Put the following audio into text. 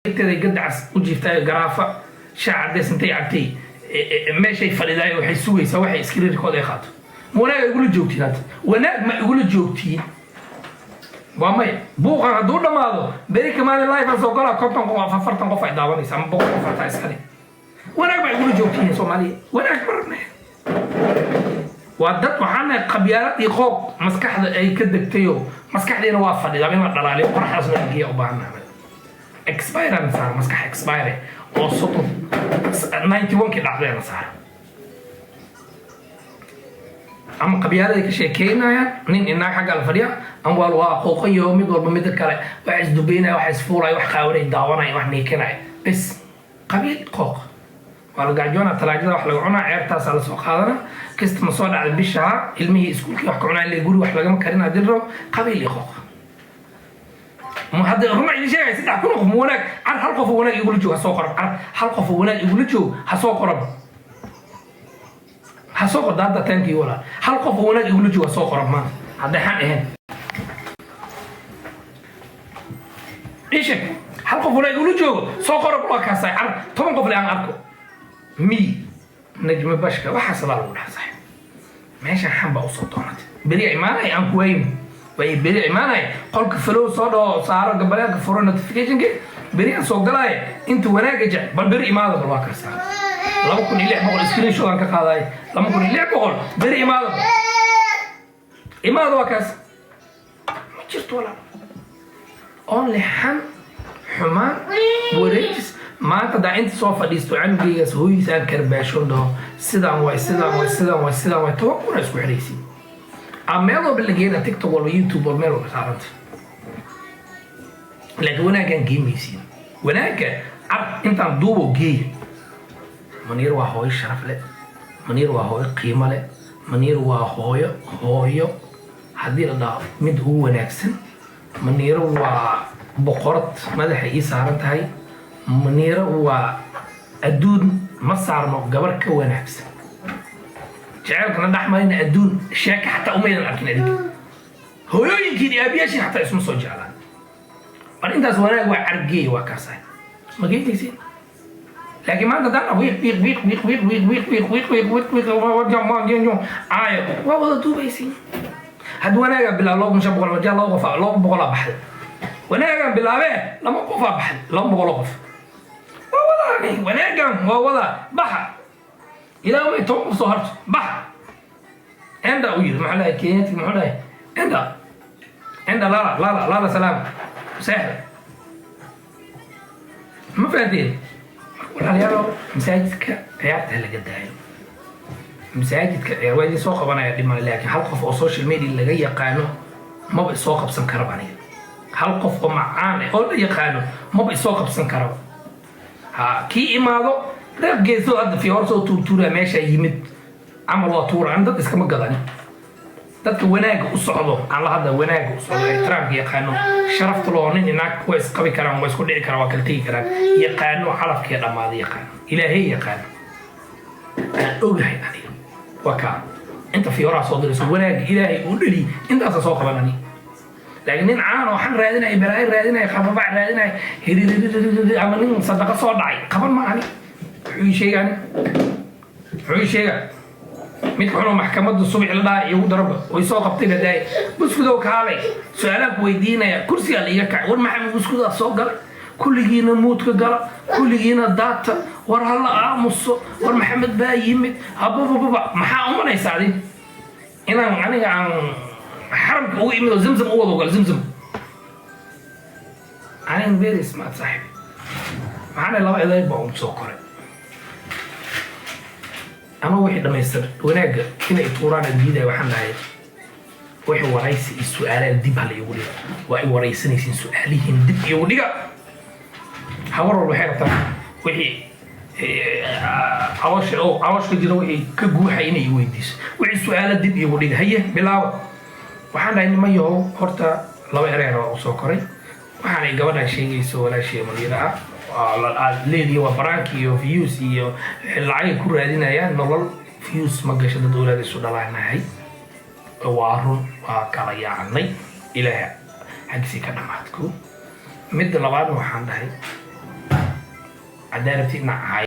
Inteeday gadacas u jiiftaay, garaafa shaah cadeys intay cabtay, meeshay fadhidaay waxay sugaysaa waxay iskriirkooda ay qaato. Ma wanaag igula joogtiin hadda? Wanaag ma igula joogtiin? Waa maya. Buuqan hadduu dhammaado, beri kamaali live aan soo galaa, 50 qof, 40 qof ay daawanaysa ama 100 qof hataa iskale. Wanaag ma igula joogtiin, Soomaaliya? Wanaag ma rabne. Waa dad waxaan nahay qabyaalad iyo qooq maskaxda ay ka degtayoo maskaxdiina waa fadhidaa. In la dhalaaliyo, qoraxdaasna la geeya u baahannahay. Expire na saara, maskax expire oo 30 91-kii dhacday na saara, ama qabyaaladay ka sheekeynayaan. Nin inaag xagga la fadhiya ama waa qooqayo, mid walba midda kale wax isdubeynaya, wax isfuulaya, wax qaawanay daawanaya, wax niikinaya, bes qabiil qooq. Waa la gaajoona, talaajada wax laga cunaa, ceertaasaa lasoo qaadana, kasta ma soo dhacda bishaha, ilmihii iskuulkii wax ka cunaa, ile guri wax lagama karin haddii la rabo. Qabiil iyo qooq. Ma hadda runa idin sheegay? 3000 qof ma wanaag? Car, hal qof oo wanaag igula joogo ha soo qorob. Car, hal qof oo wanaag igula joogo ha soo qorob, ha soo qorda hadda. Thank you, walaal. Hal qof oo wanaag igula joogo ha soo qorob maanta, hadday xan ahayn. Ii sheeg, hal qof wanaag igula joogo soo qorob. Waa kaasay. Car, 10 qof le aan arko. Mi Najma Bashka waxaas baa lagu dhaha. Saaxiib, meeshan xan baa usoo doonatay. Beri imaanay aan ku wayni way, beri imaanay qolka follow soo dhaho, saaro gabaleelka, furo notificationka. Beri aan soo galaay inta wanaaga jec, bal beri imaada. Bal waa kasaa, 2600 screenshot aan ka qaaday, 2600. Beri imaada, imaada. Waa kaas, ma jirto, walaal. Only xan, xumaan, wareejis. Maanta daa inta soo fadhiisto, canugeygaas hooyiis aan karbaashon dhaho, sidaan waay, sidaan waay, sidaan waay, sidaan waay, 10,000 isku xidhaysiin. Ama meel walba la geena, TikTok walba, YouTube walba, meel walba saaranta. Laakiin wanaaggaan geemaysiin, wanaagga cad intaan duubo geeya. Maniir waa hooyo sharaf leh, Maniir waa hooyo qiimo leh, Maniir waa hooyo, hooyo haddii la dhaho mid ugu wanaagsan. Maniiro waa boqorad, madaxa ii saaran tahay. Maniiro waa adduun ma saarno gabar ka wanaagsan. Jaceylkana dhex marina adduun sheeka xataa umaydan arkin adinka. Hooyooyinkiin iyo aabiyaashiin xataa isma soo jeclaan. Mar intaas wanaag waa cargeey, waa kaasahay, ma geynaysiin. Laakiin maanta haddaan wiiq wiiq wiiq wiiq wiiq wiiq wiiq wiiq wiiq wiiq wiiq wiiq caayo, waa wada duubaysiin. Hadda wanaagaa bilaab, 2500 wajaa, laba qof, 200-aa baxday. Wanaagaan bilaabee, laba qofaa baxday, 200 qof waa wadaani. Wanaagan waa wada baxa ilaa may 10 qof soo harto. Baxa enda u yiri, maxaa dhahay Kenyaati? Muxuu dhahay? Enda, enda, lala lala lala, salaam, seexda. Ma fahanteen? Walaalayaalo, masaajidka ciyaarta ha laga daayo. Masaajidka ciyaar waa idin soo qabanaya, dhib male, laakiin hal qof oo social media laga yaqaano maba isoo qabsan karaba. Aniga hal qof oo macaan ah oo la yaqaano maba isoo qabsan karaba. Ha kii imaado reer geeso hadda fiyoor soo tuurtuura meesha yimid camal waa tuura. An dad iskama gadani. Dadka wanaaga u socdo aan la hadla, wanaaga u socdo, ixtiraamka yaqaano, sharafta loo nin inaag way isqabi karaan, waa isku dhici karaan, waa kala tegi karaan yaqaano, calafkii dhammaaday yaqaano, Ilaahay yaqaano, aan ogahay aniga. Waa kaa inta fiyooraha soo dirayso, wanaaga Ilaahay uu dhaliy intaasa soo qaban ani. Laakiin nin caan oo xan raadinaya, balaayo raadinaya, qababac raadinaya, hiriririririr, ama nin sadaqa soo dhacay qaban ma ani. Wuxuu ii sheega ani, wuxuu ii sheega mid xunoo maxkamadda subax la dhaha igu daraba way soo qabtay badaay. Buskudow kaalay, su-aalaan ku weydiinaya. Kursigaa la iga kacay. War Maxamed Buskudaa soo galay, kulligiina muudka gala, kulligiina daata. War hala aamuso, war Maxamed baa yimid. Hababababa, maxaa umanaysaa adi inaan aniga aan xaramka uga imid oo Zamzam u wado galo Zamzam? Aniga very smart, saaxib. Maxaana laba eday baa un soo koray ama wixii dhammaystir wanaagga inay tuuraan aan diidaya. Waxaan dhahay wixii waraysi iyo su-aalaha dib hala iigu dhiga. Waa i waraysanaysiin, su-aalihiin dib iigu dhiga. Habar walba waxay rabtaa wixii caloosha oo calooshka jira, wixii ka guuxay inay i weydiiso. Wixii su-aala dib iigu dhiga. Haye, bilaaba. Waxaan dhahay, nima yahow, horta laba ereer waa u soo koray. Waxaanay gabadhan sheegayso, walaashii Maniira ah, aad leedihi waa baraanki iyo views iyo lacagay ku raadinayaan. Nolol views ma gasho. Dad awlaad isu dhalaanahay, waa run, waa kala yaacnay, Ilaahay xaggiisii ka dhamaad. Ko midda labaadna waxaan dhahay Haddaa rabtid ina caayo.